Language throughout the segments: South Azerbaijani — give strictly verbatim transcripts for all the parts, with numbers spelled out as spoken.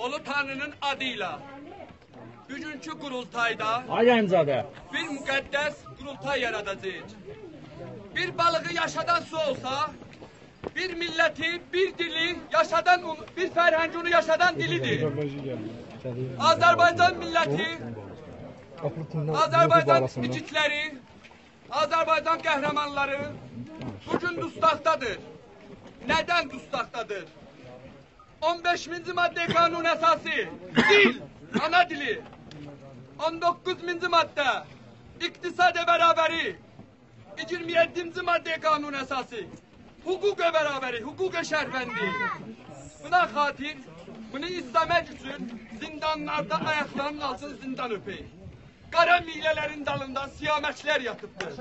اولو تانری‌نین آدی ایله بوگونکو قورولتایدا آی امزاده. بیر مقدس قورولتای یاراداجاغیق. بیر بالیغی یاشادان سو اولسا، بیر میللتی، بیر دیلی یاشادان اون-، بیر فرهنگی اونو یاشادان دیلی‌دیر. آذربایجان میللتی، آذربایجان ایگیدلری، آذربایجان قهرمانلاری بوگون دوستاقدادیر. ندن دوستاقدادیر؟ اون بئشینجی ماده قانون اساسی، دیل، آنا دیلی. اون دوققوزونجو ماده، اقتصاد برابری. ایگیرمی یئددینجی ماده قانون اساسی، حقوق برابری، حقوق شهروندی. بونا خاطر، بونو ایسته‌مک اوچون زیندانلاردا آیاقلارینین آلتینی زیندان اؤپک. قارا میله‌لرین دالیندا سیامکلر یاتیبدیر.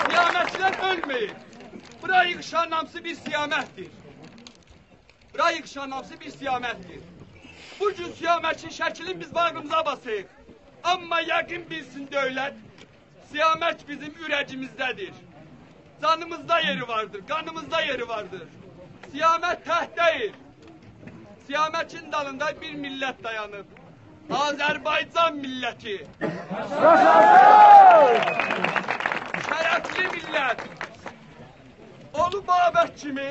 سیامکلر اؤلمه‌ییب. بورا ییغیشان هامیسی بیر سیامکدیر. بورا ییغیشان هامیسی بیر سیامکدیر. بو گون سیامکین شکلینی بیز باغریمیزا باسیریق. آمما یقین بیلسین دؤولت، سیامک بیزیم اوره‌ییمیزده‌دیر. جانیمیزدا یئری واردیر، قانیمیزدا یئری واردیر. سیامک تک دئییل. سیامکین دالیندا بیر میللت دایانیب. آذربایجان میللتی. شرفلی میللت. اولو بابک کیمی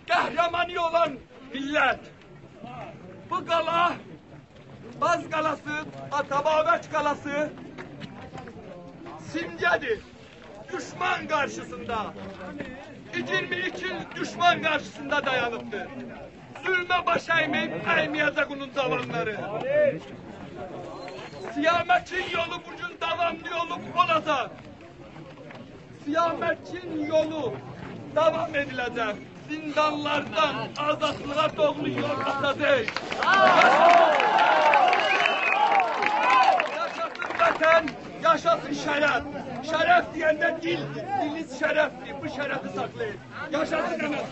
قهرمانی اولان میللت. بو قالا، باز قالاسی، آتا بابک قالاسی سیمگه‌دیر. دوشمان قارشیسیندا، ایگیرمی ایکی ایل دوشمان قارشیسیندا دایانیبدیر. ظلمه باش اَیمه‌ییب، اَیمه‌یه‌جک اونون جاوانلاری. سیامکین یولو بوگون داواملی اولوب، اولاجاق. سیامکین یولو داوام ائدیله‌جک. زیندانلاردان آزادلیغا دوغرو یول آچاجاق. یاشاسین وطن، یاشاسین شرف. شرف دئینده دیل، دیلیز شرفدیر. بو شرفی ساخلایین. یاشاسین امک.